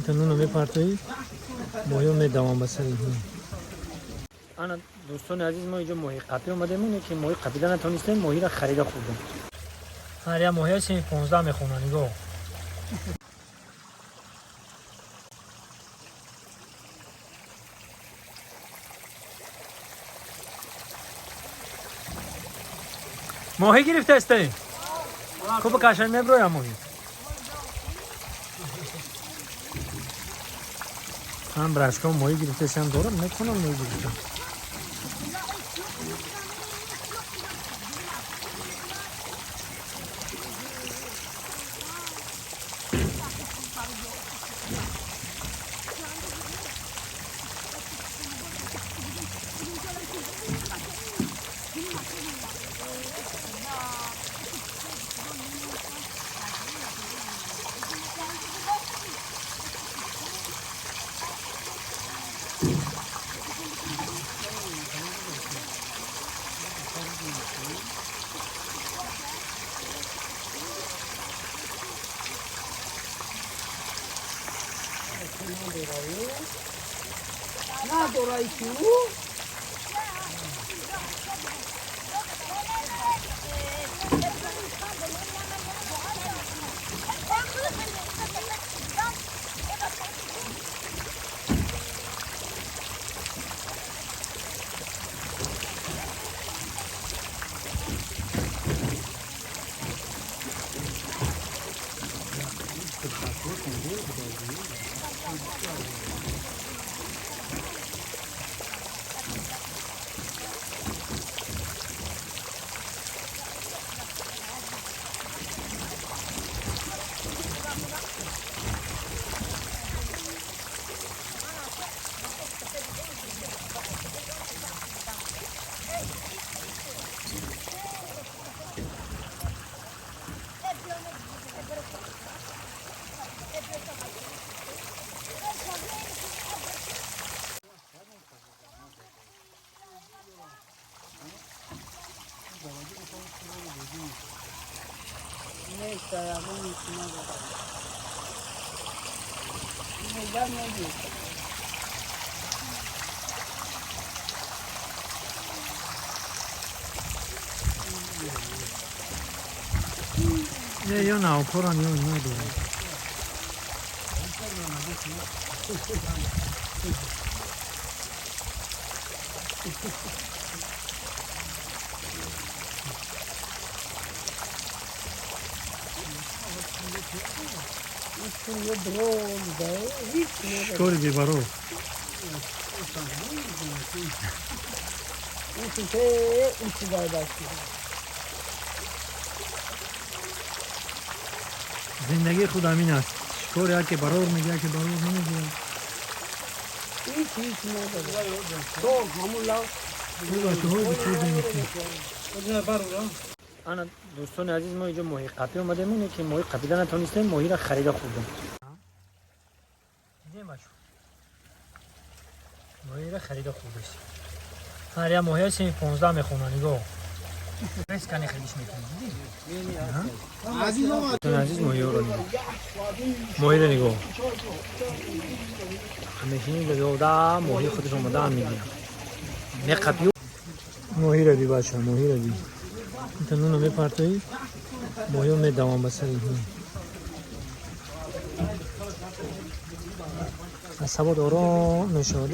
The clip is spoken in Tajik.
Инта нуно мепартоӣ, моҳиҳо медаванд ба сари. Ана, дӯстони азиз, мо инҷо моҳи қапӣ омадем, ки моҳи қапида натонистем, моҳиро харида хӯрдем. Ҳар як моҳия синфи 15 мехонад, нигоҳ. Моҳӣ гирифтаистаи? Хуб, кашан меброям моҳӣ. Ҳам брашком моҳӣ гирифтаистам, дорам, метавонам моҳӣ гирифтам. Надорай ку. Не, ё навкоран, ё надорам. Шикори бебарор. Зиндагии худ ҳамин аст. Шикор яке барор мегӯяд, яке барор намегӯяд. Бачаҳои бисёр зиндагӣ. Ана, дӯстони азиз, мо инҷо моҳи қапӣ омадем, ки моҳи қапида натонистем, моҳиро харида хӯрдем. Дидем, бачо, моҳиро харида хӯрдастем. Ҳар як моҳия синфи 15 мехонад, нигоҳ. Рескани хелиш мекунӣ, дидӣ? Дӯстони азиз, моҳиҳоро нигоҳ, моҳиро нигоҳ. Ҳамешини дода, моҳи худаш омода мегирам, меқапӣ. Моҳиро би, бача, моҳиро би. Инта нуно мепартоӣ, моҳиҳо медаванд ба сари. Асабот ором мешавад.